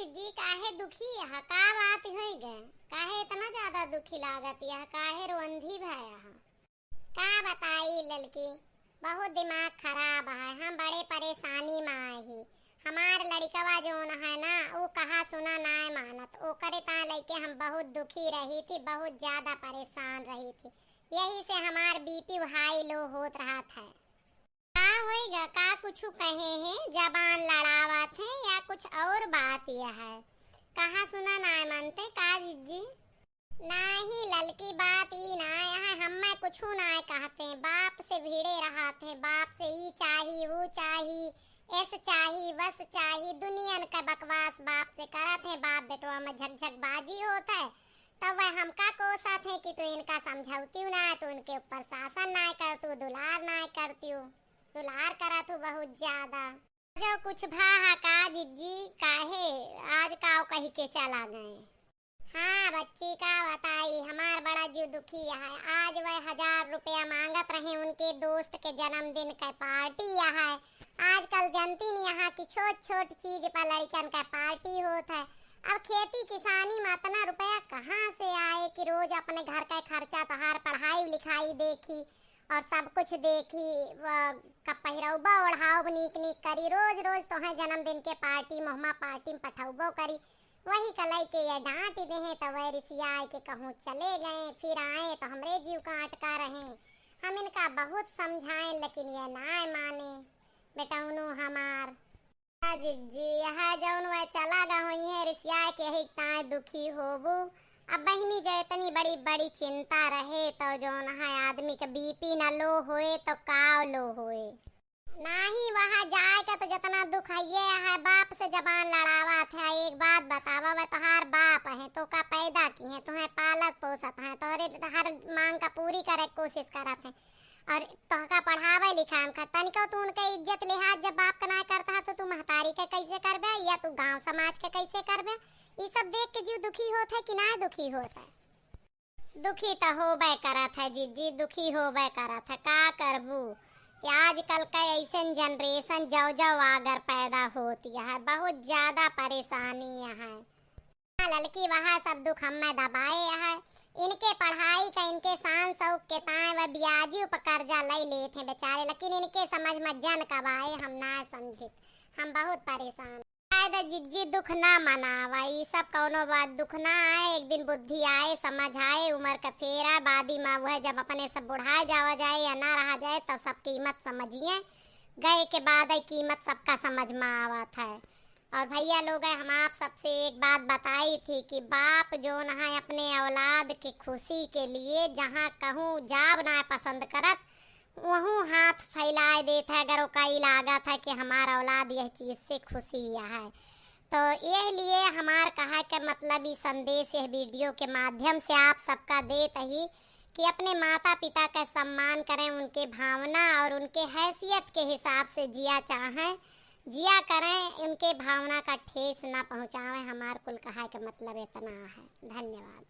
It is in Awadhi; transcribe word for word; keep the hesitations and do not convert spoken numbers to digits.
जी, काहे दुखी यह? का बात होई गए? काहे इतना ज्यादा दुखी लागत यह? काहे रोंधी भय यह? का बताई ललकी, बहुत दिमाग खराब है, हम बड़े परेशानी में आए ही। हमार लड़िकवा जोन है ना, ऊ कहा सुना नाय मानत, ओकरे ता लइके हम बहुत दुखी रही थी, बहुत ज्यादा परेशान रही थी, यही से हमार बीपी हाई लो होत रहत है। का होइगा, का कुछु कहे हैं, जबान लड़ावत हैं या कुछ और बात यह है? कहा सुना नाय मानते का जिज्जी? नाही ललकी, बात ई नाय है, हम्मे कुछु नाय कहते, बाप से भिड़े रहत हैं, बाप से ई चाही, ऊ चाही, एस चाही, वस चाही, दुनियन का बकवास बाप से करत हैं, बाप बेटवा में झकझक बाजी होत है, तब वह हमका कोसत हैं कि तू इनका समझौती ना, तू इनके ऊपर शासन नाय करतू, दुलार नाय करतू, दुलार करत हूँ बहुत ज्यादा। जो कुछ भा हा का जिज्जी, काहे आज काव कही के चला गए? हाँ बच्ची, का बताई, हमार बड़ा जीव दुखी है। आज वह हजार रुपया मांगत रहे उनके दोस्त के जन्मदिन के पार्टी है। आजकल जनती नहीं यहाँ की छोट छोट चीज पर लड़कन का पार्टी होत है। अब खेती किसानी में इतना रुपया कहाँ से आए कि रोज अपने घर का खर्चा, तोहार पढ़ाई लिखाई देखी और सब कुछ देखी, व-, का पहिरौबा ओढ़ाउब नीक नीक करी, रोज रोज तोहे जन्मदिन के पार्टी, मोहमा पार्टी में पठौबो करी। वही का लइके ये डांट देहे, तो वह रिसियाए के कहूँ चले गए, फिर आए तो हमरे जीव का अटका रहे। हम इनका बहुत समझाए, लेकिन ये नाय माने, बेटौनू हमार। हाँ जिज्जी, यह जौन वह चला गा होई है, रिसियाए के यही ताए दुखी होबू। अब बहिनी जो इतनी बड़ी बड़ी चिंता रहे, तो जौन है आदमी के बीपी ना लो होए, तो काव लो होए। नाही, वहाँ जाए का तो जितना दुख है ये है, बाप से जबान लड़ावा थे। एक बात बतावा, वह तोहार बाप है, तो का पैदा की है, तुम्हें पालत पोसत है, तोहरे हर मांग का पूरी करे के कोशिश करत है, और तोहका पढ़ावे लिखावे में खा-, तनिको तू उनके इज्जत लिहाज जब बाप का नाय करता है, तो तू महतारी के कैसे करबे या तू गांव समाज के कैसे करबे? ई सब देख के जीव दुखी होत है कि नाय दुखी होत है? दुखी तो होबे करत है जिज्जी, दुखी होबे करत है, का करबू? ये आजकल का ऐसन generation जौ जौ आगर पैदा होती है, बहुत ज्यादा परेशानी है। हाँ ललकी, वह सब दुख हम्मे दबाए है। इनके पढ़ाई का, इनके शान शौक के ताए वह ब्याजी पर कर्जा लई लेत हैं बेचारे, लेकिन इनके समझ में जन कब आए, हम ना समझित, हम बहुत परेशान। शायद जिज्जी दुख ना मनावा, ई सब कौनो बात दुख ना आए, एक दिन बुद्धि आए, समझ आए, उम्र का फेरा, बादी में वह जब अपने सब बुढ़ाए जावा जाए या ना रहा जाए, तब सब कीमत समझिए। गए के बाद आई कीमत सबका समझ में आवत है। और भैया लोग, हम आप सबसे एक बात बताई थी कि बाप जौन है अपने औलाद के खुशी के लिए जहाँ कहूँ जाब ना पसंद करत, वहूँ हाथ फैलाए देत है, अगर ओका ई लागत है कि हमार औलाद यह चीज से खुशी है। तो यह लिए हमार कहा के मतलब ई संदेश यह video के माध्यम से आप सबका देत ही कि अपने माता पिता का सम्मान करें, उनके भावना और उनके हैसियत के हिसाब से जिया चाहें, जिया करें, उनके भावना का ठेस ना पहुँचावें। हमार कुल कहा के मतलब इतना है। धन्यवाद।